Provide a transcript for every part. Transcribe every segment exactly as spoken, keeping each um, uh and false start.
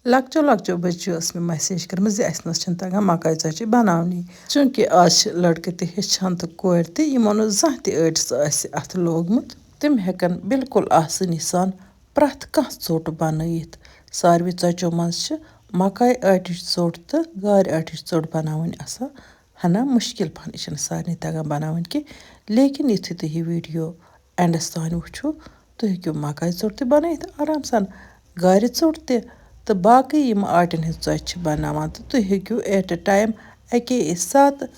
لۄکچو لۄکچو بٔچیو ٲس مےٚ message کٔرمٕژ زِ اَسہِ نہ حظ چھِنہٕ تَگان مَکاے ژۄچہِ بَناونی، چوٗنٛکہِ آز چھِ لٔڑکہٕ تہِ ہیٚچھان تہٕ کورِ تہِ، یِمو نہٕ زانٛہہ تہِ ٲٹِس آسہِ اَتھٕ لوگمُت۔ تِم ہٮ۪کَن بالکل آسٲنی سان پرٛٮ۪تھ کانٛہہ ژوٚٹ بَنٲیِتھ۔ ساروٕے ژۄچو منٛز چھِ مَکاے آٹِچ ژوٚٹ تہٕ گارِ آٹِچ ژوٚٹ بَناوٕنۍ آسان ہنا مُشکِل پَہَن، یہِ چھَنہٕ سارنٕے تَگان بَناوٕنۍ کینٛہہ۔ لیکِن یُتھُے تُہۍ یہِ video endس تام وٕچھِو، تُہۍ ہیٚکِو مَکاے ژوٚٹ تہِ بَنٲیِتھ آرام سان، گارِ ژوٚٹ تہِ، تہٕ باقٕے یِم آٹٮ۪ن ہٕنٛز ژۄچہِ چھِ بَناوان، تہٕ تُہۍ ہیٚکِو at a time اَکے ساتہٕ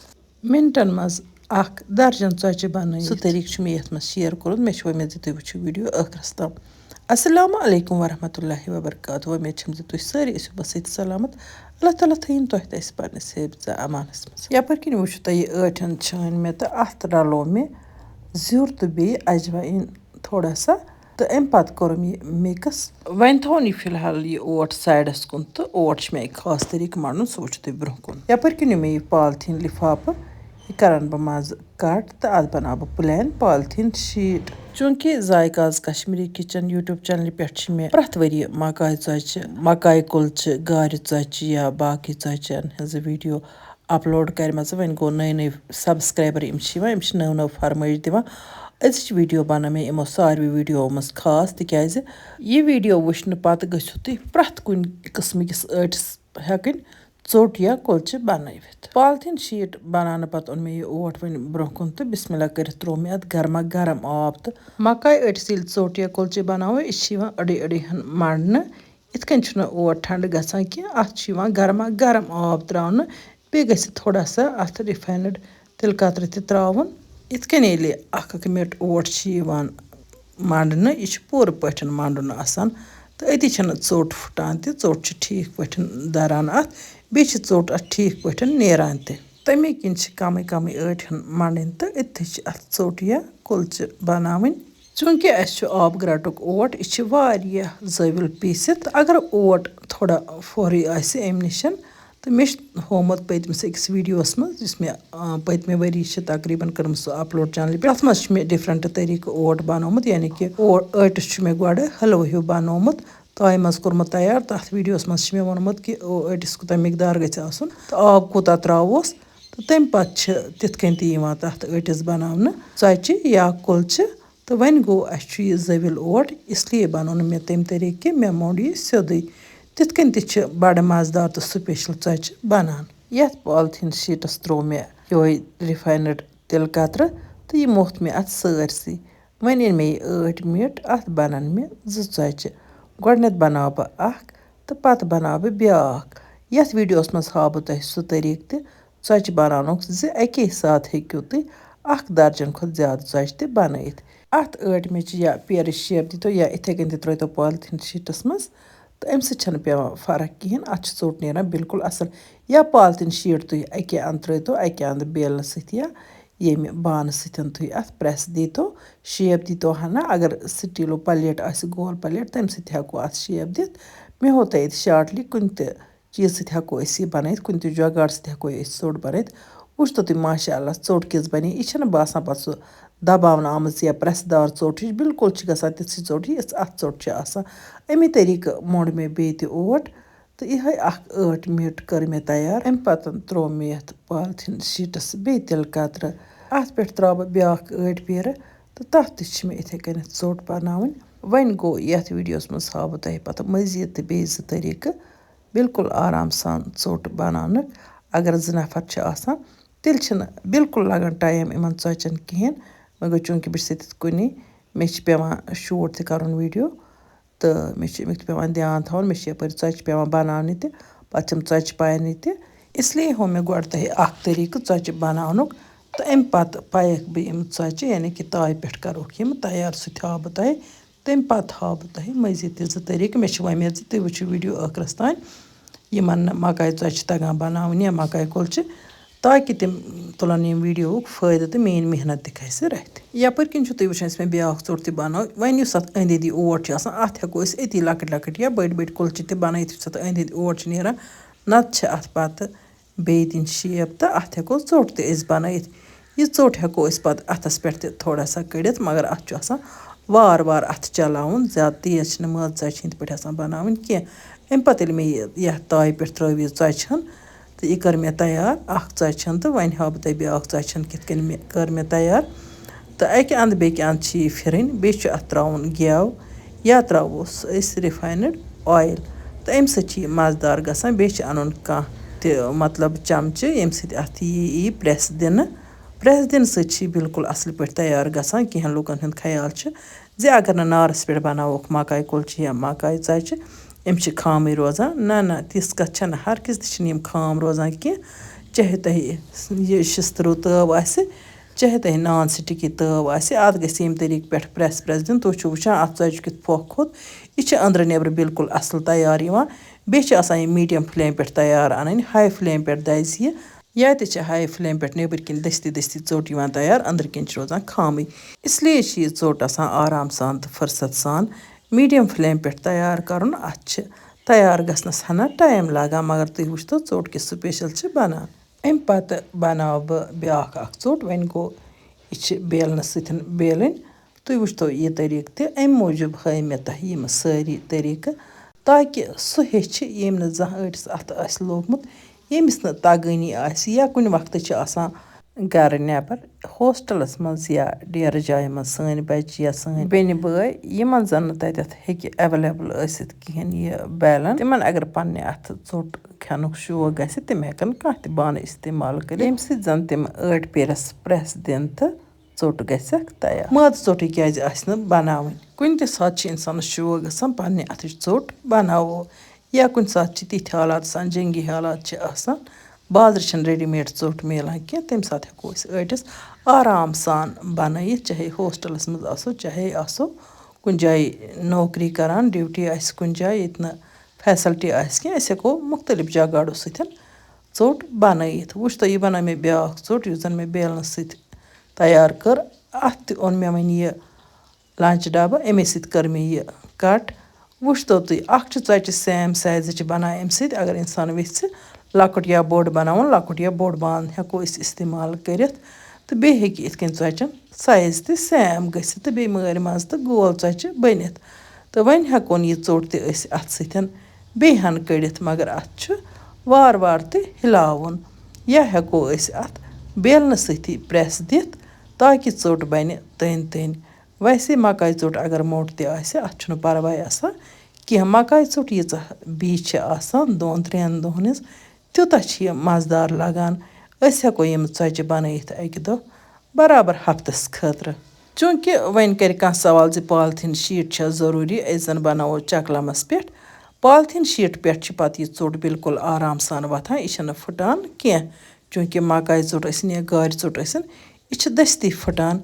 مِنٹَن منٛز اَکھ درجن ژۄچہِ بَنٲیِتھ۔ سُہ طریٖقہٕ چھُ مےٚ یَتھ منٛز share کوٚرمُت۔ مےٚ چھِ وۄمید زِ تُہۍ وٕچھِو video ٲخرَس تام۔ السلام علیکم ورحمۃ اللہ وبرکاتہ۔ وۄمید چھَم زِ تُہۍ سٲری ٲسِو بس سۭتۍ سلامت۔ اللہ تعالیٰ تھٲیِن تۄہہِ تہٕ اَسہِ پنٛنِس حفظ امانَس منٛز۔ یَپٲرۍ کِنۍ وٕچھِو تۄہہِ یہِ ٲٹھَن چھٲنۍ مےٚ تہٕ اَتھ رَلوو مےٚ زیُر تہٕ بیٚیہِ اجوایِن تھوڑا سا، تہٕ اَمہِ پَتہٕ کوٚرُم یہِ mix۔ وۄنۍ تھاوُن یہِ فی الحال یہِ اوٹ sideس کُن، تہٕ اوٹ چھُ مےٚ اَکہِ خاص طریٖقہٕ مَنڈُن، سُہ وٕچھِو تُہۍ برٛونٛہہ کُن۔ یَپٲرۍ کِنۍ یہِ مےٚ یہِ polythene لِفافہٕ، یہِ کَرَن بہٕ منٛزٕ cut تہٕ اَتھ بَناوٕ بہٕ plain polythene sheet۔ چوٗنٛکہِ ذایقہ آز کشمیٖری kitchen YouTube channelہِ پٮ۪ٹھ چھِ مےٚ پرٛٮ۪تھ ؤریہِ مَکاے ژۄچہِ، مَکاے کُلچہِ، گارِ ژۄچہِ یا باقٕے ژۄچَن ہٕنٛز video upload کَرِمَژٕ۔ وۄنۍ گوٚو نٔے نٔے subscriber یِم چھِ یِوان، یِم چھِ نٔو نٔو فرمٲیش دِوان۔ أزِچ video بنٲو مےٚ یِمو ساروٕے videoو منٛز خاص، تِکیٛازِ یہِ video وٕچھنہٕ پتہٕ گٔژھِو تُہۍ پرٛٮ۪تھ کُنہِ قٕسمہٕ کِس ٲٹِس ہٮ۪کٕنۍ ژوٚٹ یا کُلچہِ بنٲوِتھ۔ Polythene sheet بناونہٕ پتہٕ اوٚن مےٚ یہِ اوٹ وۄنۍ برٛونٛہہ کُن تہٕ بسم اللہ کٔرِتھ ترٛوو مےٚ اَتھ گرما گرم آب تہٕ مکاے ٲٹِس ییٚلہِ ژوٚٹ یا کُلچہِ بناوو، یہِ چھِ یِوان أڑٕے أڑٕے ہن منٛڈنہٕ۔ یِتھ کٔنۍ چھُنہٕ اوٹ ٹھنٛڈٕ گژھان کینٛہہ، اَتھ چھُ یِوان گرما گرم آب ترٛاونہٕ، بیٚیہِ گژھِ تھوڑا سا اَتھ refined تِلہٕ قطرٕ تہِ ترٛاوُن۔ یِتھ کٔنۍ ییٚلہِ اَکھ اَکھ مِٹ اوٹ چھِ یِوان منٛڈنہٕ، یہِ چھُ پوٗرٕ پٲٹھۍ منٛڈُن آسان تہٕ أتی چھَنہٕ ژوٚٹ پھُٹان تہِ، ژوٚٹ چھِ ٹھیٖک پٲٹھۍ دَران اَتھ، بیٚیہِ چھِ ژوٚٹ اَتھ ٹھیٖک پٲٹھۍ نیران تہِ۔ تَمے کِنۍ چھِ کَمٕے کَمٕے ٲٹۍ ہَن منٛڈٕنۍ تہٕ أتھی چھِ اَتھ ژوٚٹ یا کُلچہِ بَناوٕنۍ۔ چوٗنٛکہِ اَسہِ چھُ آبہٕ گرٛٹُک اوٹ، یہِ چھِ واریاہ زٲوِل پیٖسِتھ۔ اگر اوٹ تھوڑا پھورٕے آسہِ اَمہِ نِش، تہٕ مےٚ چھُ ہوومُت پٔتمِس أکِس videoوَس منٛز، یُس مےٚ، آ، پٔتمہِ ؤری چھِ تقریٖباً کٔرمٕژ سُہ upload channelہِ پٮ۪ٹھ۔ اَتھ منٛز چھُ مےٚ different طریٖقہٕ اوٹ بَنومُت، یعنی کہِ او-، ٲٹِس چھُ مےٚ گۄڈٕ حلوٕ ہیوٗ بَنومُت، تایہِ منٛز کوٚرمُت تیار۔ تَتھ videoوَس منٛز چھِ مےٚ ووٚنمُت کہِ او-، ٲٹِس کوٗتاہ مقدار گژھِ آسُن تہٕ آب کوٗتاہ ترٛاووس۔ تہٕ تَمہِ پَتہٕ چھِ تِتھ کٔنۍ تہِ یِوان تَتھ ٲٹِس بَناونہٕ ژۄچہِ یا کُلچہِ۔ تہٕ وۄنۍ گوٚو، اَسہِ چھُ یہِ زٲوِل اوٹ، اس لیے بَنوو نہٕ مےٚ تَمہِ طریٖقہٕ کینٛہہ، مےٚ موٚنڈ یہِ سیوٚدُے۔ تِتھ کٔنۍ تہِ چھِ بَڑٕ مَزٕدار تہٕ special ژۄچہِ بَنان۔ یَتھ polythene sheetس ترٛوو مےٚ یِہوٚے refined تِلہٕ قطرٕ تہٕ یہِ موٚتھ مےٚ اَتھ سٲرسٕے۔ وۄنۍ أنۍ مےٚ یہِ ٲٹۍ مِٹ، اَتھ بَنَن مےٚ زٕ ژۄچہِ۔ گۄڈٕنٮ۪تھ بَناوٕ بہٕ اَکھ تہٕ پَتہٕ بَناوٕ بہٕ بیٛاکھ۔ یَتھ videoوَس منٛز ہاوٕ بہٕ تۄہہِ سُہ طریٖقہٕ تہِ، ژۄچہِ بناونُک زِ اَکے ساتہٕ ہیٚکِو تُہۍ اَکھ درجن کھۄتہٕ زیادٕ ژۄچہِ تہِ بنٲیِتھ۔ اَتھ ٲٹۍ مِچہِ یا پیرٕ shape دیٖتو یا یِتھَے کٔنۍ تہِ ترٛٲیتو polythene sheetس منٛز، تہٕ اَمہِ سۭتۍ چھَنہٕ پٮ۪وان فرق کِہیٖنۍ، اَتھ چھُ ژوٚٹ نیران بالکل اَصٕل۔ یا polythene sheet تُہۍ اَکے اَنٛدٕ ترٛٲیتو، اَکے اَنٛدٕ بیلنہٕ سۭتۍ یا ییٚمہِ بانہٕ سۭتۍ تُہۍ اَتھ press دیٖتو، shape دیٖتو ہنا، اگر سٹیٖلو plate آسہِ، گول plate، تَمہِ سۭتۍ تہِ ہٮ۪کو اَتھ shape دِتھ۔ مےٚ ہوو تۄہہِ ییٚتہِ shortly کُنہِ تہِ چیٖز سۭتۍ ہٮ۪کو أسۍ یہِ بَنٲیِتھ، کُنہِ تہِ جۄگاڑ سۭتۍ ہٮ۪کو أسۍ ژوٚٹ بَنٲیِتھ۔ وٕچھتو تُہۍ، ماشاء اللہ، ژوٚٹ کِژھ بَنے۔ یہِ چھَنہٕ باسان پَتہٕ سُہ دَباونہٕ آمٕژ یا press دار ژوٚٹ ہِش، بالکل چھِ گژھان تِژھٕے ژوٚٹ، یِژھ اَتھ ژوٚٹ چھِ آسان۔ اَمی طریٖقہٕ موٚنڈ مےٚ بیٚیہِ تہِ اوٹ تہٕ یِہوٚے اَکھ ٲٹۍ مِٹ کٔر مےٚ تیار۔ اَمہِ پَتہٕ ترٛوو مےٚ یَتھ polythene sheetس بیٚیہِ تِلہٕ قطرٕ۔ اَتھ پٮ۪ٹھ ترٛاوٕ بہٕ بیٛاکھ ٲٹۍ پیرٕ تہٕ تَتھ تہِ چھِ مےٚ یِتھَے کٔنٮ۪تھ ژوٚٹ بَناوٕنۍ۔ وۄنۍ گوٚو، یَتھ videoوَس منٛز ہاوٕ بہٕ تۄہہِ پَتہٕ مٔزیٖد تہِ بیٚیہِ زٕ طریٖقہٕ۔ بالکل آرام سان ژوٚٹ بناونہٕ۔ اگر زٕ نفر چھِ آسان، تیٚلہِ چھِنہٕ بالکل لگان time یِمن ژۄچٮ۪ن کِہیٖنۍ۔ وۄنۍ گوٚو، چوٗنٛکہِ بہٕ چھَس ییٚتٮ۪تھ کُنی، مےٚ چھِ پٮ۪وان shoot تہِ کَرُن video، تہٕ مےٚ چھِ اَمیُک تہِ پٮ۪وان دیان تھاوُن۔ مےٚ چھِ یَپٲرۍ ژۄچہِ پٮ۪وان بناونہِ تہِ، پَتہٕ چھَم ژۄچہِ پَیَنہِ تہِ۔ اس لیے ہوو مےٚ گۄڈٕ تۄہہِ اَکھ طریٖقہٕ ژۄچہِ بناونُک، تہٕ اَمہِ پَتہٕ پَیَکھ بہٕ یِم ژۄچہِ، یعنی کہِ تایہِ پٮ۪ٹھ کَرُکھ یِم تیار، سُہ تہِ ہاوٕ بہٕ تۄہہِ۔ تَمہِ پَتہٕ ہاوٕ بہٕ تۄہہِ مٔزیٖد تہِ زٕ طریٖقہٕ۔ مےٚ چھِ وۄمید زِ تُہۍ وٕچھِو video ٲخرَس تام، یِمَن نہٕ مَکایہِ ژۄچہِ چھِ تَگان بَناوٕنۍ یا مَکایہِ کُلچہِ، تاکہِ تِم تُلَن ییٚمہِ videoوُک فٲیدٕ تہٕ میٛٲنۍ محنت تہِ کھسہِ رَتھِ۔ یَپٲرۍ کِنۍ چھُو تُہۍ وٕچھان، یُس مےٚ بیٛاکھ ژوٚٹ تہِ بَنٲو۔ وۄنۍ یُس اَتھ أنٛدۍ أنٛدۍ یہِ اوٹ چھُ آسان، اَتھ ہٮ۪کو أسۍ أتی لۄکٕٹۍ لۄکٕٹۍ یا بٔڑۍ بٔڑۍ کُلچہِ تہِ بَنٲیِتھ، یُس اَتھ أنٛدۍ أنٛدۍ اوٹ چھُ نیران۔ نَتہٕ چھِ اَتھ پَتہٕ بیٚیہِ دِنۍ shape تہٕ اَتھ ہٮ۪کو ژوٚٹ تہِ أسۍ بَنٲیِتھ۔ یہِ ژوٚٹ ہٮ۪کو أسۍ پَتہٕ اَتھَس پٮ۪ٹھ تہِ تھوڑا سا کٔڑِتھ، مگر اَتھ چھُ آسان وارٕ وارٕ اَتھٕ چلاوُن، زیادٕ تیز چھِنہٕ مٲدٕ ژۄچہِ ہِنٛدۍ پٲٹھۍ آسان بَناوٕنۍ کینٛہہ۔ اَمہِ پَتہٕ ییٚلہِ مےٚ یہِ یَتھ تایہِ پٮ۪ٹھ ترٛٲو یہِ ژۄچہِ ہن، تہٕ یہِ کٔر مےٚ تیار اَکھ ژۄچہِ ہن، تہٕ وۄنۍ ہاوٕ بہٕ تۄہہِ بیٛاکھ ژۄچہِ ہن کِتھ کٔنۍ مےٚ کٔر مےٚ تیار۔ تہٕ اَکہِ اَندٕ بیٚکہِ اَندٕ چھِ یہِ پھِرٕنۍ، بیٚیہِ چھُ اَتھ ترٛاوُن گٮ۪و یا ترٛاووس أسۍ refined oil، تہٕ اَمہِ سۭتۍ چھِ یہِ مَزٕدار گژھان۔ بیٚیہِ چھِ اَنُن کانٛہہ تہِ، مطلب، چَمچہٕ، ییٚمہِ سۭتۍ اَتھ یہِ یی پرٛٮ۪س دِنہٕ۔ پرٛٮ۪س دِنہٕ سۭتۍ چھِ یہِ بِلکُل اَصٕل پٲٹھۍ تیار گژھان۔ کینٛہَن لُکَن ہُنٛد خیال چھُ زِ اگر نہٕ نارَس پٮ۪ٹھ بَناووکھ مَکاے کُلچہِ یا مَکاے ژۄچہِ، یِم چھِ خامٕے روزان۔ نہ، نہ، تِژھ کَتھ چھَنہٕ۔ ہر کِس تہِ چھِنہٕ یِم خام روزان کینٛہہ۔ چاہے تۄہہِ یہِ شِستٕروٗ تٲو آسہِ، چاہے تۄہہِ non sticky تٲو آسہِ، اَتھ گژھِ ییٚمہِ طریٖقہٕ پٮ۪ٹھ پرٛٮ۪س پرٛٮ۪س دیُن۔ تُہۍ چھِو وٕچھان، اَتھ ژۄچہِ کیُتھ پھۄکھ کھوٚت۔ یہِ چھِ أنٛدرٕ نٮ۪برٕ بِلکُل اَصٕل تیار یِوان۔ بیٚیہِ چھِ آسان یہِ medium flame پٮ۪ٹھ تیار اَنٕنۍ، high flame پٮ۪ٹھ دَزِ یہِ۔ یا تہِ چھِ high flame پٮ۪ٹھ نیٚبٕرۍ کِنۍ دٔستی دٔستی ژوٚٹ یِوان تیار، أنٛدرٕ کِنۍ چھِ روزان خامٕے۔ اس لیے چھِ یہِ ژوٚٹ آسان آرام سان تہٕ فٕرصت سان medium flame پٮ۪ٹھ تیار کَرُن۔ اَتھ چھِ تیار گژھنَس ہنا time لَگان، مگر تُہۍ وٕچھتو، ژوٚٹ کِژھ special چھِ بَنان۔ اَمہِ پَتہٕ بَناوٕ بہٕ بیٛاکھ اَکھ ژوٚٹ۔ وۄنۍ گوٚو، یہِ چھِ بیلنہٕ سۭتۍ بیلٕنۍ۔ تُہۍ وٕچھتو یہِ طریٖقہٕ تہِ۔ اَمہِ موٗجوٗب ہٲے مےٚ تۄہہِ یِم سٲری طریٖقہٕ، تاکہِ سُہ ہیٚچھِ، ییٚمۍ نہٕ زانٛہہ أڑِس اَتھٕ آسہِ لوگمُت، ییٚمِس نہٕ تَگٲنی آسہِ، یا کُنہِ وقتہٕ چھِ آسان گَرٕ نٮ۪بر، ہوسٹلَس منٛز یا ڈیرٕ جایہِ منٛز سٲنۍ بَچہِ یا سٲنۍ بیٚنہِ بٲے، یِمَن زَن نہٕ تَتٮ۪تھ ہیٚکہِ available ٲسِتھ کِہیٖنۍ یہِ بیلَن، تِمَن اگر پنٛنہِ اَتھٕ ژوٚٹ کھٮ۪نُک شوق گژھِ، تِم ہٮ۪کَن کانٛہہ تہِ بانہٕ استعمال کٔرِتھ، ییٚمہِ سۭتۍ زَن تِم ٲٹۍ پیٖرَس پرٛٮ۪س دِن تہٕ ژوٚٹ گژھٮ۪کھ تیار۔ مٲدٕ ژوٚٹٕے کیٛازِ آسہِ نہٕ بَناوٕنۍ؟ کُنہِ تہِ ساتہٕ چھِ اِنسانَس شوق گژھان پنٛنہِ اَتھٕچ ژوٚٹ بَناوو، یا کُنہِ ساتہٕ چھِ تِتھۍ حالات آسان، جنٛگی حالات چھِ آسان، بازرٕ چھَنہٕ readymade ژوٚٹ میلان کینٛہہ، تَمہِ ساتہٕ ہٮ۪کو أسۍ ٲٹِس آرام سان بَنٲیِتھ، چاہے ہوسٹلَس منٛز آسو، چاہے آسو کُنہِ جایہِ نوکری کَران، ڈیوٹی آسہِ کُنہِ جایہِ، ییٚتہِ نہٕ facility آسہِ کینٛہہ، أسۍ ہٮ۪کو مُختٔلِف جگاڑو سۭتۍ ژوٚٹ بَنٲیِتھ۔ وٕچھ تو، یہِ بَنٲو مےٚ بیٛاکھ ژوٚٹ، یُس زَن مےٚ بیلنہٕ سۭتۍ تیار کٔر۔ اَتھ تہِ اوٚن مےٚ وۄنۍ یہِ لنٛچ ڈَبہٕ، اَمے سۭتۍ کٔر مےٚ یہِ cut۔ وٕچھ تو تُہۍ، اَکھ چھِ ژۄچہِ same sizeٕچ بَنان اَمہِ سۭتۍ، اگر اِنسان یَژھِ لۄکُٹ یا بوٚڑ بَناوُن، لۄکُٹ یا بوٚڑ بانہٕ ہٮ۪کو أسۍ استعمال کٔرِتھ۔ تہٕ بیٚیہِ ہیٚکہِ یِتھ کٔنۍ ژۄچَن size تہِ same گٔژھِتھ تہٕ بیٚیہِ مٲرۍ منٛز تہٕ گول ژۄچہِ بٔنِتھ۔ تہٕ وۄنۍ ہٮ۪کون یہِ ژوٚٹ تہِ أسۍ اَتھ سۭتۍ بیٚیہِ ہَن کٔڑِتھ، مگر اَتھ چھُ وارٕ وارٕ تہِ ہِلاوُن۔ یا ہٮ۪کو أسۍ اَتھ بیلنہٕ سۭتی پرٛٮ۪س دِتھ، تاکہِ ژوٚٹ بَنہِ تٔنۍ تٔنۍ۔ ویسے مکاے ژوٚٹ اگر موٚٹ تہِ آسہِ، اَتھ چھُنہٕ پَرواے آسان کینٛہہ۔ مکاے ژوٚٹ ییٖژاہ بیٚیہِ چھِ آسان دۄن ترٛٮ۪ن دۄہَن ہِنٛز، تیوٗتاہ چھِ یہِ مَزٕدار لَگان۔ أسۍ ہٮ۪کو یِم ژۄچہِ بَنٲیِتھ اَکہِ دۄہ برابر ہفتس خٲطرٕ۔ چوٗنٛکہِ وۄنۍ کَرِ کانٛہہ سوال زِ polythene sheet چھا ضروٗری أسۍ زَن بَناوو چکلمس پٮ۪ٹھ؟ Polythene sheet پٮ۪ٹھ چھِ پَتہٕ یہِ ژوٚٹ بِلکُل آرام سان وۄتھان، یہِ چھَنہٕ پھٕٹان کینٛہہ۔ چوٗنٛکہِ مکاے ژوٚٹ ٲسِن یا گارِ ژوٚٹ ٲسِن، یہِ چھِ دٔستی پھٕٹان،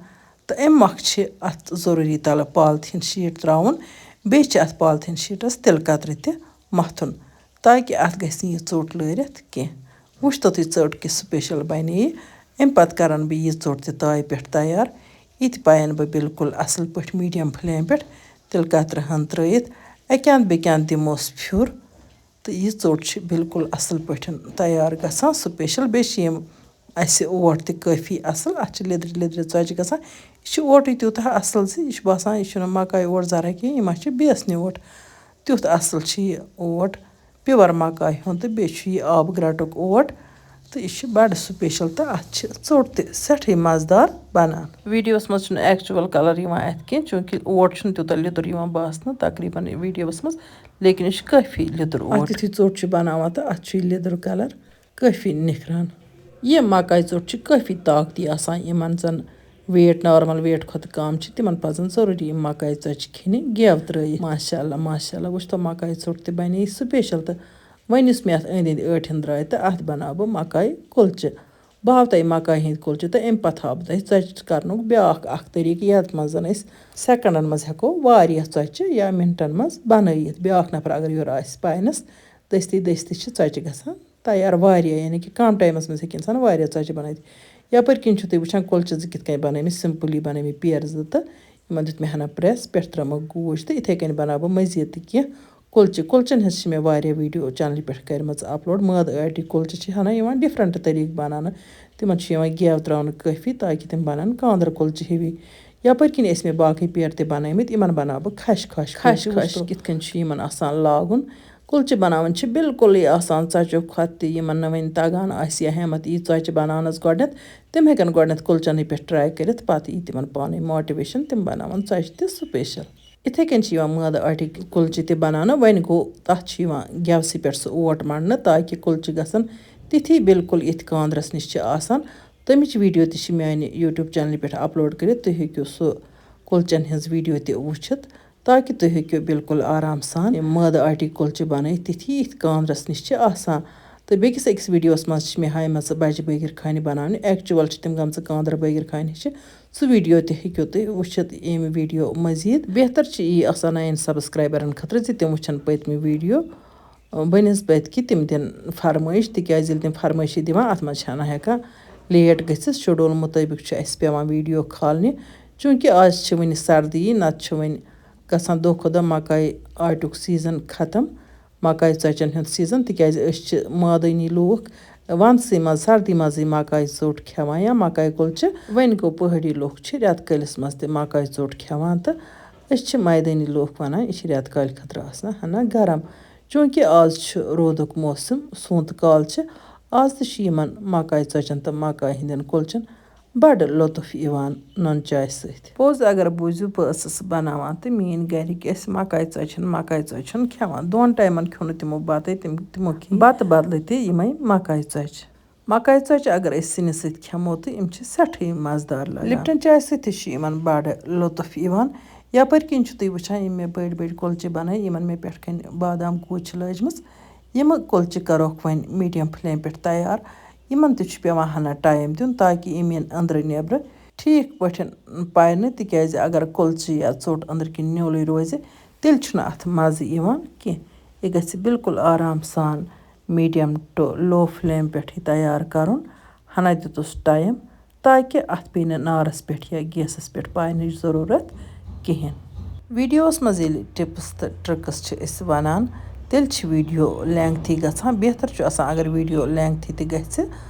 تہٕ اَمہِ مۄکھٕ چھِ اَتھ ضروٗری تَلہٕ polythene sheet ترٛاوُن۔ بیٚیہِ چھِ اَتھ polythene sheetس تِلہٕ قطرٕ تہِ مَتھُن، تاکہِ اَتھ گژھِ نہٕ یہِ ژوٚٹ لٲرِتھ کینٛہہ۔ وٕچھ تو تُہۍ، ژٔٹ کِژھ special بَنے یہِ۔ اَمہِ پَتہٕ کَرَن بہٕ یہِ ژوٚٹ تہِ تایہِ پٮ۪ٹھ تیار۔ یہِ تہِ پایَن بہٕ بِلکُل اَصٕل پٲٹھۍ medium flame پٮ۪ٹھ، تِلہٕ قطرٕ ہَن ترٛٲیِتھ۔ اَکہِ اَندٕ بیٚکہِ اَندٕ دِموس پھیُر۔ تہٕ یہِ ژوٚٹ چھِ بِلکُل اَصٕل پٲٹھۍ تیار گژھان، special۔ بیٚیہِ چھِ یِم اَسہِ اوٹ تہِ کٲفی اَصٕل۔ اَتھ چھِ لیٚدرِ لیٚدرِ ژۄچہِ گژھان۔ یہِ چھُ اوٹٕے تیوٗتاہ اَصٕل زِ یہِ چھُ باسان، یہِ چھُنہٕ مَکایہِ اوٹ ذرا کینٛہہ، یہِ ما چھِ بیٚیَس نہِ اوٹ۔ تیُتھ اَصٕل چھُ یہِ اوٹ، pure مَکایہِ ہُنٛد، تہٕ بیٚیہِ چھُ یہِ آبہٕ گرٛٹُک اوٹ، تہٕ یہِ چھُ بَڑٕ special، تہٕ اَتھ چھِ ژوٚٹ تہِ سٮ۪ٹھٕے مَزٕدار بَنان۔ Videoس منٛز چھُنہٕ actual colour یِوان اَتھِ کینٛہہ، چوٗنٛکہِ اوٹ چھُنہٕ تیوٗتاہ لیٚدُر یِوان باسنہٕ تقریٖباً videoس منٛز، لیکن یہِ چھُ کٲفی لیٚدُر اَتھ اوٹ۔ یُتھُے ژوٚٹ چھِ بَناوان، تہٕ اَتھ چھُ یہِ لیٚدُر colour کٲفی نِکھران۔ یہِ مَکایہِ ژوٚٹ چھِ کٲفی طاقتی آسان۔ یِمَن زَن weight، normal weight کھۄتہٕ کَم چھِ، تِمَن پَزَن ضروٗری یِم مَکایہِ ژۄچہِ کھیٚنہِ گٮ۪و ترٛٲیِتھ۔ ماشاء اللہ، ماشاء اللہ، وٕچھ تو، مَکایہِ ژوٚٹ تہِ بَنے special۔ تہٕ وۄنۍ یُس مےٚ اَتھ أنٛدۍ أنٛدۍ ٲٹھِن درٛاے، تہٕ اَتھ بَناو بہٕ مَکایہِ کُلچہِ۔ بہٕ ہاوٕ تۄہہِ مَکایہِ ہِنٛدۍ کُلچہِ، تہٕ اَمہِ پَتہٕ ہاوٕ بہٕ تۄہہِ ژۄچہِ کَرنُک بیٛاکھ اَکھ طریٖقہٕ، یَتھ منٛز زَن أسۍ secondن منٛز ہٮ۪کو واریاہ ژۄچہِ یا minutن منٛز بَنٲیِتھ۔ بیٛاکھ نفر اگر یورٕ آسہِ پاینَس، دٔستی دٔستی چھِ ژۄچہِ گژھان تیار واریاہ، یعنی کہِ کَم timeس منٛز ہیٚکہِ اِنسان واریاہ ژۄچہِ بَنٲوِتھ۔ یَپٲرۍ کِنۍ چھِو تُہۍ وٕچھان، کُلچہِ زٕ کِتھ کٔنۍ بَنٲوۍ مےٚ، simply بَنٲوۍ مےٚ پیرٕ زٕ، تہٕ یِمَن دیُت مےٚ ہنا press، پٮ۪ٹھٕ ترٲومَکھ گوٗج، تہٕ یِتھَے کٔنۍ بَناو بہٕ مٔزیٖد تہِ کینٛہہ کُلچہِ۔ کُلچَن ہِنٛز چھِ مےٚ واریاہ video channelہِ پٮ۪ٹھ کٔرمٕژ upload۔ مٲدٕ ٲٹہِ کُلچہِ چھِ ہنا یِوان different طریٖقہٕ بَناونہٕ، تِمَن چھُ یِوان گٮ۪و ترٛاونہٕ کٲفی، تاکہِ تِم بَنَن کانٛدرٕ کُلچہِ ہِوی۔ یَپٲرۍ کِنۍ ٲسۍ مےٚ باقٕے پیرٕ تہِ بَنٲومٕتۍ، یِمَن بَناو بہٕ کھَش کھَش کُلچہِ۔ کھَش کھَش کِتھ کٔنۍ چھُ یِمَن آسان لاگُن؟ کُلچہِ بَناوٕنۍ چھِ بِلکُلٕے آسان ژۄچیو کھۄتہٕ تہِ۔ یِمَن نہٕ وۄنۍ تَگان آسہِ یا ہٮ۪مَتھ یی ژۄچہِ بَناونَس گۄڈٕنٮ۪تھ، تِم ہٮ۪کَن گۄڈٕنٮ۪تھ کُلچَنٕے پٮ۪ٹھ ٹرٛاے کٔرِتھ، پَتہٕ یی تِمَن پانَے موٹیویشَن، تِم بَناوَن ژۄچہِ تہِ سٕپیشَل۔ یِتھَے کٔنۍ چھِ یِوان مٲدٕ آٹِکۍ کُلچہِ تہِ بَناونہٕ۔ وۄنۍ گوٚو، تَتھ چھِ یِوان گٮ۪وسٕے پٮ۪ٹھ سُہ اوٹ مَنٛڈنہٕ، تاکہِ کُلچہِ گژھن تِتھی بِلکُل یِتھ کانٛدرَس نِش چھِ آسان۔ تَمِچ ویٖڈیو تہِ چھِ میٛانہِ YouTube چینلہِ پٮ۪ٹھ اپلوڈ کٔرِتھ، تُہۍ ہیٚکِو سُہ کُلچَن ہٕنٛز ویٖڈیو تہِ وٕچھِتھ، تاکہِ تُہۍ ہیٚکِو بِلکُل آرام سان یِم مٲدٕ آٹِکۍ کُلچہِ بَنٲیِتھ، تِتھی یِتھ کانٛدرَس نِش چھِ آسان۔ تہٕ بیٚکِس أکِس ویٖڈیوَس منٛز چھِ مےٚ ہایمَژٕ بَجہِ بٲگِر خانہِ بَناونہِ، actual چھِ تِم گٔمژٕ کانٛدرٕ بٲگِر خانہِ ہِشہِ۔ سُہ ویٖڈیو تہِ ہیٚکِو تُہۍ وٕچھِتھ اَمہِ ویٖڈیو مٔزیٖد۔ بہتر چھِ یی آسان نَیَن سبسکرایبرَن خٲطرٕ زِ تِم وٕچھَن پٔتمہِ ویٖڈیو، بَنسبت کہِ تِم دِن فرمٲیش، تِکیٛازِ ییٚلہِ تِم فرمٲیشی دِوان، اَتھ منٛز چھِ ہنا ہٮ۪کان لیٹ گٔژھِتھ۔ شیڈول مُطٲبِق چھُ اَسہِ پٮ۪وان ویٖڈیو کھالنہِ، چوٗنٛکہِ آز چھِ وٕنہِ سردی، نَتہٕ چھُ وۄنۍ گژھان دۄہ کھۄتہٕ دۄہ مکاے آٹیُک سیٖزن ختم۔ مکاے ژۄچن ہُنٛد سیٖزن، تِکیٛازِ أسۍ چھِ مٲدٲنی لوٗکھ، وَندسٕے منٛز، سردی منٛزٕے مکاے ژوٚٹ کھٮ۪وان یا مکاے کُلچہِ۔ وۄنۍ گوٚو، پہٲڑی لوٗکھ چھِ رٮ۪تہٕ کٲلِس منٛز تہِ مکاے ژوٚٹ کھٮ۪وان، تہٕ أسۍ چھِ مٲدٲنی لوٗکھ وَنان، یہِ چھِ رٮ۪تہٕ کالہِ خٲطرٕ آسان ہنا گرم۔ چوٗنٛکہِ آز چھُ روٗدُک موسم، سونتہٕ کال چھِ، آز تہِ چھِ یِمن مکاے ژۄچن تہٕ مکاے ہٕنٛدٮ۪ن کُلچن بڑٕ لطف یِوان نُن چاے سۭتۍ۔ پوٚز اگر بوٗزِو، بہٕ ٲسٕس بناوان تہٕ میٛٲنۍ گرِکۍ ٲسۍ مکاے ژۄچن، مکاے ژۄچن کھٮ۪وان۔ دۄن ٹایمن کھیوٚو نہٕ تِمو بتہٕ، تِم، تِمو کھیٚیہِ بتہٕ بدلہٕ تہِ یِمے مکاے ژۄچہِ۔ مکاے ژۄچہِ اگر أسۍ سِنِس سۭتۍ کھٮ۪مو تہٕ یِم چھِ سٮ۪ٹھٕے مزٕدار لگان۔ لپٹن چاے سۭتۍ تہِ چھِ یِمن بڑٕ لطف یِوان۔ یپٲرۍ کِنۍ چھِو تُہۍ وٕچھان، یِم مےٚ بٔڑۍ بٔڑۍ کۄلچہِ بنٲے، یِمن مےٚ پٮ۪ٹھ کنہِ بادام کوٗج چھِ لٲجمٕژ، یِم کۄلچہِ کروکھ وۄنۍ میٖڈیم فلیم پٮ۪ٹھ تیار۔ یِمن تہِ چھُ پٮ۪وان ہنا ٹایم دیُن، تاکہِ یِم یِن أنٛدرٕ نٮ۪برٕ ٹھیٖک پٲٹھۍ پَرنہٕ، تِکیٛازِ اگر کۄلچہِ یا ژوٚٹ أنٛدرٕ کِنۍ نیوٗلٕے روزِ، تیٚلہِ چھُنہٕ اَتھ مَزٕ یِوان کینٛہہ۔ یہِ گژھِ بالکل آرام سان medium to low flame پٮ۪ٹھٕے تیار کَرُن۔ ہنا دیُتُس ٹایم، تاکہِ اَتھ پیٚیہِ نہٕ نارَس پٮ۪ٹھ یا گیسَس پٮ۪ٹھ پَرنٕچ ضروٗرت کِہیٖنۍ۔ ویٖڈیوَس منٛز ییٚلہِ tips تہٕ tricks چھِ أسۍ وَنان، تیٚلہِ چھِ ویٖڈیو lengthy گژھان۔ بہتر چھُ آسان اگر ویٖڈیو lengthy تہِ گژھِ،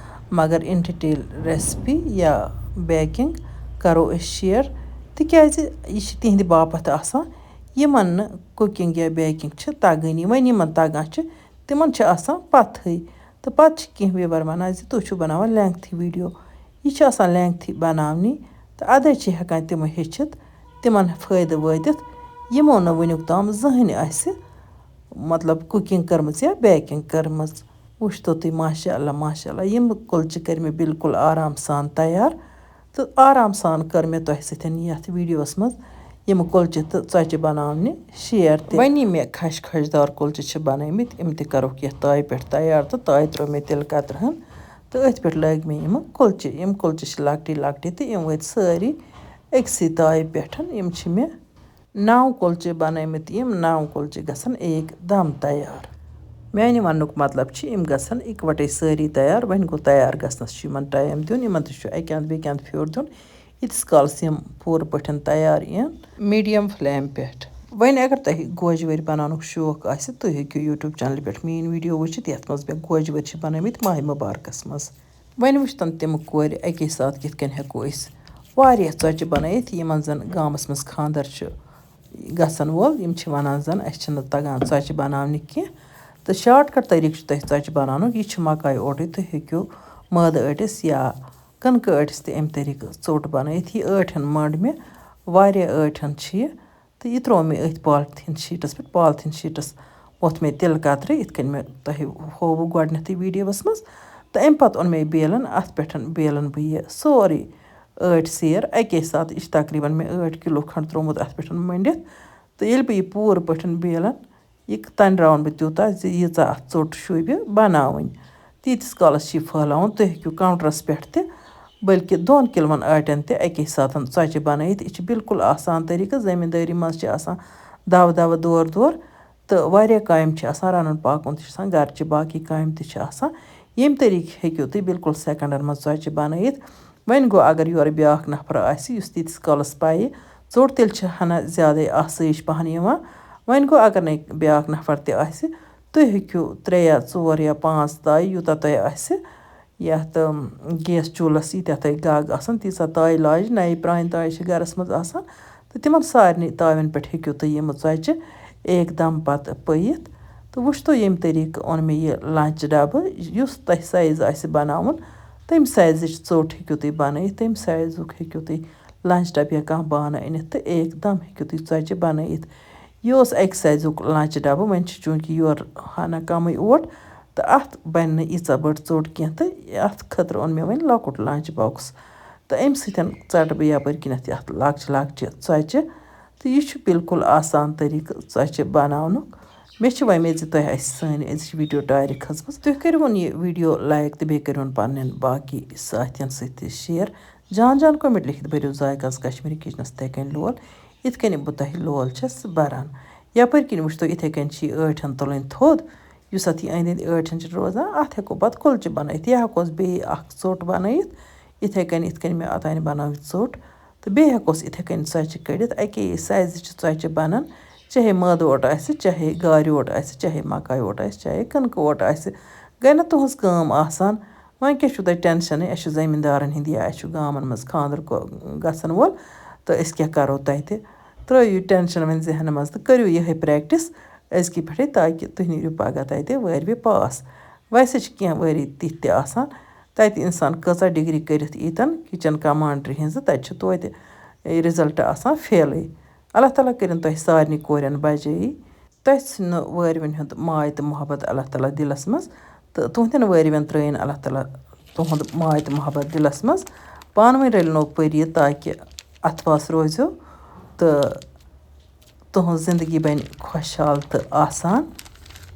مگر in detail recipe یا baking کَرو أسۍ share، تِکیٛازِ یہِ چھِ تِہِنٛدِ باپَتھ آسان، یِمَن نہٕ cooking یا baking چھِ تَگٲنی۔ وۄنۍ یِمَن تَگان چھِ، تِمَن چھِ آسان پَتہٕے۔ تہٕ پَتہٕ چھِ کینٛہہ viewer وَنان زِ تُہۍ چھِو بَناوان lengthy ویٖڈیو۔ یہِ چھِ آسان lengthy بَناونی، تہٕ اَدَے چھِ ہٮ۪کان تِمہٕ ہیٚچھِتھ۔ تِمَن فٲیدٕ وٲتِتھ، یِمو نہٕ وٕنیُک تام زٕہٕنۍ آسہِ، مطلب، cooking کٔرمٕژ یا baking کٔرمٕژ۔ وٕچھتو تُہۍ، ماشاء اللہ، ماشاء اللہ، یِم کُلچہِ کٔرۍ مےٚ بالکل آرام سان تیار۔ تہٕ آرام سان کٔر مےٚ تۄہہِ سۭتۍ یَتھ ویٖڈیوَس منٛز یِم کُلچہِ تہٕ ژۄچہِ بَناونہِ share تہِ۔ وۄنۍ یِم مےٚ خَش خَش دار کُلچہِ چھِ بَنٲومٕتۍ، یِم تہِ کَرُکھ یَتھ تایہِ پٮ۪ٹھ تیار، تہٕ تایہِ ترٛٲو مےٚ تِلہٕ کَترٕ ہن، تہٕ أتھۍ پٮ۪ٹھ لٲگۍ مےٚ یِم کُلچہِ۔ یِم کُلچہِ چھِ لۄکٹی لۄکٹی، تہٕ یِم وٲتۍ سٲری أکسٕے تایہِ پٮ۪ٹھ۔ یِم چھِ مےٚ نَو کُلچہِ بَنٲومٕتۍ، یِم نَو کُلچہِ گژھن ایک دم تیار۔ میانہِ وَننُک مطلب چھُ، یِم گژھن اِکوَٹَے سٲری تیار۔ وۄنۍ گوٚو، تیار گژھنَس چھُ یِمَن ٹایم دیُن، یِمَن تہِ چھُ اَکہِ اَندٕ بیٚکہِ اَندٕ پھیُر دیُن، ییٖتِس کالَس یِم پوٗرٕ پٲٹھۍ تیار یِن۔ Medium flame پٮ۪ٹھ۔ وۄنۍ اگر تۄہہِ گوجہِ وٲرۍ بَناونُک شوق آسہِ، تُہۍ ہیٚکِو YouTube چینلہِ پٮ۪ٹھ میٲنۍ ویٖڈیو وٕچھِتھ، یَتھ منٛز مےٚ گوجہِ وٲرۍ چھِ بَنٲومٕتۍ ماہِ مُبارکَس منٛز۔ وۄنۍ وٕچھتَن تِم کورِ اَکے ساتہٕ کِتھ کٔنۍ ہٮ۪کو أسۍ واریاہ ژۄچہِ بَنٲیِتھ، یِمَن زَن گامَس منٛز خانٛدر چھُ گژھن وول۔ یِم چھِ وَنان زَن اَسہِ چھِنہٕ تَگان ژۄچہِ بَناونہِ کینٛہہ۔ تہٕ shortcut طریٖقہٕ چھُ تۄہہِ ژۄچہِ بَناونُک۔ یہِ چھِ مَکایہِ اوٹٕے، تُہۍ ہیٚکِو مٲدٕ ٲٹِس یا کٕنکہٕ ٲٹِس تہِ اَمہِ طریٖقہٕ ژوٚٹ بَنٲیِتھ۔ یہِ ٲٹھَن مٔنٛڈ مےٚ، واریاہ ٲٹھَن چھِ یہِ۔ تہٕ یہِ ترٛوو مےٚ أتھۍ polythene sheetَس پٮ۪ٹھ۔ Polythene sheetَس ووٚتھ مےٚ تِلہٕ قطرٕ، یِتھ کٔنۍ مےٚ تۄہہِ ہووُ گۄڈٕنٮ۪تھٕے ویٖڈیوَس منٛز۔ تہٕ اَمہِ پَتہٕ اوٚن مےٚ یہِ بیلَن، اَتھ پٮ۪ٹھ بیلَن بہٕ یہِ سورُے ٲٹۍ سیر اَکے ساتہٕ۔ یہِ چھِ تقریٖباً مےٚ ٲٹھ کِلوٗ کھنٛڈ ترٛوومُت اَتھ پٮ۪ٹھ مٔنٛڈِتھ۔ تہٕ ییٚلہِ بہٕ یہِ پوٗرٕ پٲٹھۍ بیلَن، یہِ تَنراوَن بہٕ تیوٗتاہ زِ ییٖژاہ اَتھ ژوٚٹ شوٗبہِ بَناوٕنۍ۔ تیٖتِس کالَس چھِ یہِ پھٔہلاوُن۔ تُہۍ ہیٚکِو counterَس پٮ۪ٹھ تہِ، بلکہِ دۄن کِلوَن آٹٮ۪ن تہِ اَکے ساتَن ژۄچہِ بَنٲیِتھ۔ یہِ چھِ بالکل آسان طریٖقہٕ۔ زٔمیٖندٲری منٛز چھِ آسان دَوٕ دَوٕ دورٕ دورٕ، تہٕ واریاہ کامہِ چھِ آسان، رَنُن پاکُن تہِ چھُ آسان، گَرچہِ باقٕے کامہِ تہِ چھِ آسان۔ ییٚمہِ طریٖقہٕ ہیٚکِو تُہۍ بالکل سیکنڈَن منٛز ژۄچہِ بَنٲیِتھ۔ وۄنۍ گوٚو، اگر یورٕ بیٛاکھ نفر آسہِ، یُس تیٖتِس کالَس پَیہِ ژوٚٹ، تیٚلہِ چھِ ہنا زیادَے آسٲیِش پَہَن یِوان۔ وۄنۍ گوٚو، اگر نَے بیٛاکھ نفر تہِ آسہِ، تُہۍ ہیٚکِو ترٛےٚ یا ژور یا پانٛژھ تایہِ، یوٗتاہ تۄہہِ آسہِ، یَتھ، اَم، گیس چوٗلَس ییٖتیٛاہ تۄہہِ گَگ آسَن، تیٖژاہ تایہِ لاجہِ۔ نَیہِ پرٛانہِ تایہِ چھِ گَرَس منٛز آسان، تہٕ تِمَن سارنٕے تاوٮ۪ن پٮ۪ٹھ ہیٚکِو تُہۍ یِم ژۄچہِ ایک دم پَتہٕ پٔیِتھ۔ تہٕ وٕچھتو، ییٚمہِ طریٖقہٕ اوٚن مےٚ یہِ لنچ ڈبہٕ، یُس تۄہہِ سایز آسہِ بناوُن، تَمہِ سایزٕچ ژوٚٹ ہیٚکِو تُہۍ بنٲیِتھ، تَمہِ سایزُک ہیٚکِو تُہۍ لنچ ڈبہٕ یا کانٛہہ بانہٕ أنِتھ تہٕ ایک دم ہیٚکِو تُہۍ ژۄچہِ بنٲیِتھ۔ یہِ اوس اَکہِ سایزُک لنچ ڈبہٕ، وۄنۍ چھِ چوٗنٛکہِ یورٕ ہنا کمٕے اوٹ، تہٕ اَتھ بنہِ نہٕ ییٖژاہ بٔڑ ژوٚٹ کینٛہہ، تہٕ اَتھ خٲطرٕ اوٚن مےٚ وۄنۍ لۄکُٹ لنچ باکس۔ تہٕ اَمہِ سۭتۍ ژَٹہٕ بہٕ یَپٲرۍ کِنٮ۪تھ یَتھ لۄکچہِ لۄکچہِ ژۄچہِ۔ تہٕ یہِ چھُ بالکل آسان طریٖقہٕ ژۄچہِ بناونُک۔ مےٚ چھِ وۄمید زِ تۄہہِ آسہِ سٲنۍ أزِچ ویٖڈیو ٹارِ کھٔژمٕژ۔ تُہۍ کٔرِوُن یہِ ویٖڈیو لایک تہٕ بیٚیہِ کٔرِوُن پننٮ۪ن باقی ساتھین سۭتۍ تہِ شیئر۔ جان جان کمنٹ لیکھِتھ بٔرِو ذائقہ ہٕنٛز کشمیٖری کچنس تِتھے کٔنۍ لول، یِتھ کٔنۍ بہٕ تۄہہِ لول چھَس بران۔ یپٲرۍ کِنۍ وٕچھتو، یِتھے کٔنۍ چھِ یہِ ٲٹھن تُلٕنۍ تھوٚد، یُس اَتھ یہِ أنٛدۍ أنٛدۍ ٲٹھن چھِ روزان، اَتھ ہٮ۪کو پتہٕ کُلچہِ بنٲیِتھ۔ یا ہٮ۪کوس بیٚیہِ اکھ ژوٚٹ بنٲیِتھ، یِتھے کٔنۍ، یِتھ کٔنۍ مےٚ اوٚتانۍ بنٲو یہِ ژوٚٹ۔ تہٕ بیٚیہِ ہٮ۪کوس یِتھے کٔنۍ ژۄچہِ کٔڑِتھ، اَکے سایزٕ چھِ ژۄچہِ بنان، چاہے مٲدٕ اوٹ آسہِ، چاہے گارِ اوٹ آسہِ، چاہے مکایہِ اوٹ آسہِ، چاہے کٕنکہٕ اوٹ آسہِ۔ گٔے نہ تُہنٛز کٲم آسان؟ وۄنۍ کیٛاہ چھُو تۄہہِ ٹینشنٕے؟ اَسہِ چھُ زٔمیٖندارَن ہِنٛدۍ یا اَسہِ چھُ گامَن منٛز خانٛدر کو-، گژھن وول، تہٕ أسۍ کیٛاہ کَرو تَتہِ؟ ترٛٲیِو ٹینشن وۄنۍ ذہنہٕ منٛز تہٕ کٔرِو یِہے پریکٹس أزکہِ پٮ۪ٹھٕے، تاکہِ تُہۍ نیٖرِو پگاہ تَتہِ وٲرۍوِ پاس۔ ویسے چھِ کینٛہہ ؤری تِتھۍ تہِ آسان، تَتہِ اِنسان کۭژاہ ڈگری کٔرِتھ ییٖتن کچن کمانڈری ہِنٛزٕ، تَتہِ چھُ توتہِ رِزلٹ آسان فیلٕے۔ اللہ تعالیٰ کٔرِن تۄہہِ سارنٕے کورٮ۪ن بجٲیی۔ تۄہہِ ژھٕنہِ نہٕ وٲرۍوٮ۪ن ہُنٛد ماے تہٕ محبت اللہ تعالیٰ دِلس منٛز، تہٕ تُہنٛدٮ۪ن وٲرۍوٮ۪ن ترٛٲیِن اللہ تعالیٰ تُہُنٛد ماے تہٕ محبت دِلس منٛز۔ پانہٕ ؤنۍ رٔلۍ نو پٔرۍ یہِ، تاکہِ اتھواس روزِو تہٕ تُہنٛز زندگی بنہِ خۄشحال تہٕ آسان۔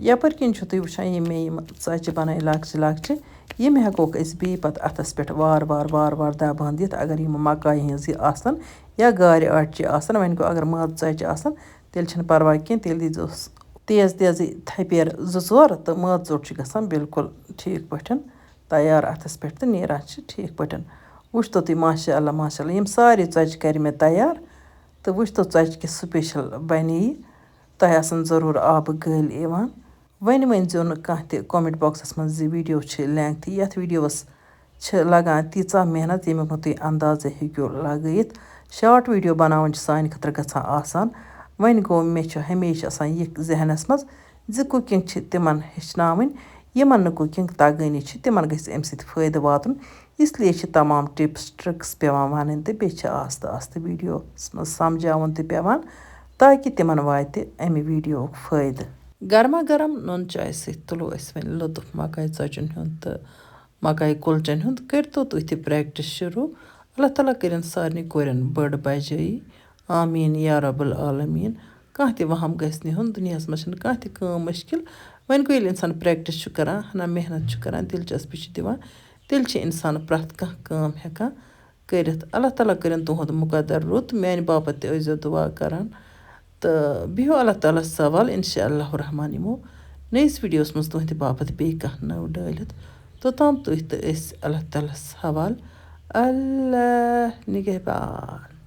یپٲرۍ کِنۍ چھِو تُہۍ وٕچھان، یِم مےٚ یِم ژۄچہِ بنایہِ لۄکچہِ لۄکچہِ، یِم ہٮ۪کوکھ أسۍ بیٚیہِ پتہٕ اتھس پٮ۪ٹھ وار وار وار وار دبان دِتھ، اگر یِم مکایہِ ہٕنٛز یہِ آسن یا گارِ آٹچہِ آسن۔ وۄنۍ گوٚو، اگر مٲدٕ ژۄچہِ آسن، تیٚلہِ چھِنہٕ پرواے کینٛہہ، تیٚلہِ دیٖزیوس تیز تیزٕے تھپیر زٕ ژور، تہٕ مٲدٕ ژوٚٹ چھِ گژھان بالکل ٹھیٖک پٲٹھۍ تیار اتھس پٮ۪ٹھ تہٕ نیران چھِ ٹھیٖک پٲٹھۍ۔ وٕچھتو تُہۍ، ماشاء اللہ، ماشاء اللہ، یِم سارے ژۄچہِ کرِ مےٚ تیار۔ تہٕ وٕچھتو، ژۄچہِ کِژھ سپیشل بنے یہِ۔ تۄہہِ آسن ضروٗر آبہٕ گٔلۍ یِوان۔ وۄنۍ ؤنۍ زیو نہٕ کانٛہہ تہِ کمنٹ باکسس منٛز زِ ویڈیو چھِ lengthy۔ یتھ ویڈیوس چھِ لگان تیٖژاہ محنت، ییٚمیُک نہٕ تُہۍ اندازے ہیٚکِو لگٲیِتھ۔ شارٹ ویڈیو بناوٕنۍ چھِ سانہِ خٲطرٕ گژھان آسان۔ وۄنۍ گوٚو، مےٚ چھُ ہمیشہِ آسان یہِ ذہنس منٛز زِ cooking چھِ تِمن ہیٚچھناوٕنۍ، یِمن نہٕ cooking تگٲنی چھِ، تِمن گژھِ اَمہِ سۭتۍ فٲیدٕ واتُن۔ اس لیے چھِ تمام tips tricks پٮ۪وان ونٕنۍ تہٕ بیٚیہِ چھِ آستہٕ آستہٕ ویڈیوس منٛز سمجھاوُن تہِ پٮ۪وان، تاکہِ تِمن واتہِ امہِ ویڈیوُک فٲیدٕ۔ گرما گرم نُن چاے سۭتۍ تُلو أسۍ وۄنۍ لطف مکاے ژۄچن ہُنٛد تہٕ مکاے کُلچن ہُنٛد۔ کٔرۍتو تُہۍ تہِ practice شروٗع۔ اللہ تعالیٰ کٔرِن سارنٕے کورٮ۪ن بٔڑ بجٲیی۔ آمین یا رب العالمین۔ کانٛہہ تہِ وہم گژھِ نہٕ ہیوٚن، دُنیاہَس منٛز چھَنہٕ کانٛہہ تہِ کٲم مُشکِل۔ وۄنۍ گوٚو، ییٚلہِ اِنسان practice چھُ کَران، ہنا محنت چھُ کَران، دِلچسپی چھِ دِوان، تیٚلہِ چھِ اِنسان پرٛٮ۪تھ کانٛہہ کٲم ہٮ۪کان کٔرِتھ۔ اللہ تعالیٰ کٔرِن تُہُنٛد مُقدر رُت۔ میٛانہِ باپَتھ تہِ ٲسۍزیو دُعا کَران۔ تہٕ بِہِو اللہ تعالیٰ ہَس حوال، اِنشاء اللہ الرحمٰن یِمو نٔیِس ویٖڈیوَس منٛز تُہٕنٛدِ باپَتھ بیٚیہِ کانٛہہ نٔو ڈٲلِتھ۔ توٚتام تُہۍ تہٕ أسۍ اللہ تعالیٰ ہَس حوال۔ اللہ نِگہبان۔